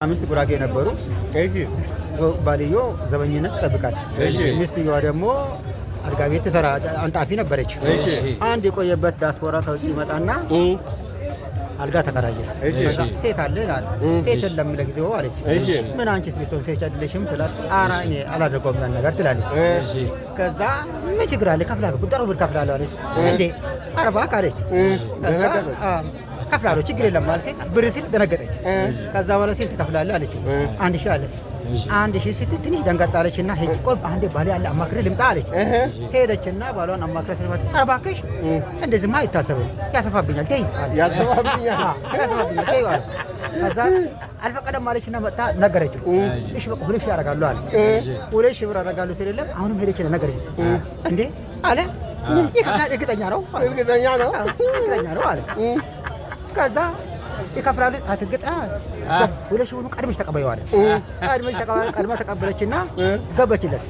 አምስት ጉራጌ ነበሩ። ባልዮ ዘበኝነት ይጠብቃል። ሚስትየዋ ደግሞ አልጋ ቤት ትሰራ አንጣፊ ነበረች። አንድ የቆየበት ዲያስፖራ ከውጭ ይመጣና አልጋ ተከራየ። ሴት አለ ይላል። ሴት የለም ለጊዜው አለች። ምን አንቺስ ብትሆን ሴት አይደለሽም ስላት፣ ኧረ እኔ አላደርገውም ያን ነገር ትላለች። ከዛ ምን ችግር አለ፣ እከፍላለሁ፣ ጥሩ ብር እከፍላለሁ አለች። እንዴ፣ ኧረ እባክህ አለች። እከፍላለሁ፣ ችግር የለም ማለት ሲል ብር ሲል ደነገጠች። ከዛ በኋላ ሲል ትከፍላለህ አለችው። 1000 አለ። 1000 ስትል ትንሽ ደንገጣለችና ሄጅ ቆይ አንዴ ባሌ አለ አማክሬ ልምጣ አለች። ሄደችና ባሏን አማክሬ ስትመጣ ኧረ እባክሽ እንደዚህማ አይታሰብም፣ ያሰፋብኛል፣ ተይ ያሰፋብኛል፣ ያሰፋብኛል፣ ተይ አለ። ከዛ አልፈቀደም አለችና መጥታ ነገረችው። እሺ በቃ 2000 አደርጋለሁ አለ። 2000 ብር አደርጋለሁ ሲል የለም አሁንም ሄደችና ነገረችው። እንዴ አለ፣ እርግጠኛ ነው፣ እርግጠኛ ነው፣ እርግጠኛ ነው አለ። ከዛ ይከፍላሉ። አትርግጥ፣ 2000 ብሩን ቀድመሽ ተቀበይው አለ። ቀድመሽ ተቀበለ። ቀድማ ተቀበለችና ገባችለት።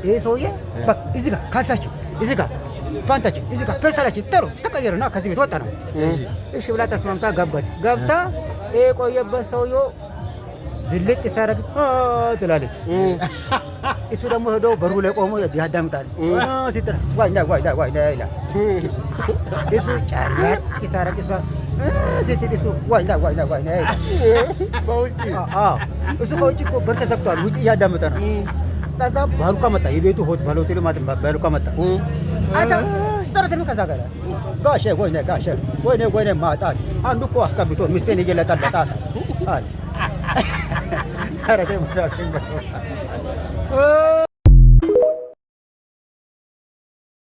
ይሄ ሰውዬ በቃ እዚህ ጋር ካልሳችን፣ እዚህ ጋር ፓንታችን፣ እዚህ ጋር ፌስታላችን ጥሩ ተቀየሩና ከዚህ ቤት ወጣ ነው። እሺ ብላ ተስማምታ ገባች። ገብታ ይሄ ቆየበት ሰውዬው ዝልቅ ሲያደርግ ትላለች። እሱ ደግሞ ሄዶ በሩ ላይ ቆሞ ያዳምጣል። ሲጥራ ዋይ ዋይ ዋይ ይላል። እሱ ጨረቅ ሲያደርግ እሷ ስትል እሱ ዋይ ዋይ ዋይ ይላል። በውጭ እሱ ከውጭ እኮ በር ተዘግቷል። ውጭ እያዳመጠ ነው። ከዛ ባሉካ መጣ። የቤቱ ሆት ባለሆቴሉ ማለት ባሉካ መጣ። አንተ ጸረት ነው። ከዛ ጋር ጋሼ ወይኔ ጋሼ ወይኔ ወይኔ ማጣት አንዱ እኮ አስቀብቶ ሚስቴን እየለጠለጣት አለ። ተረቴ።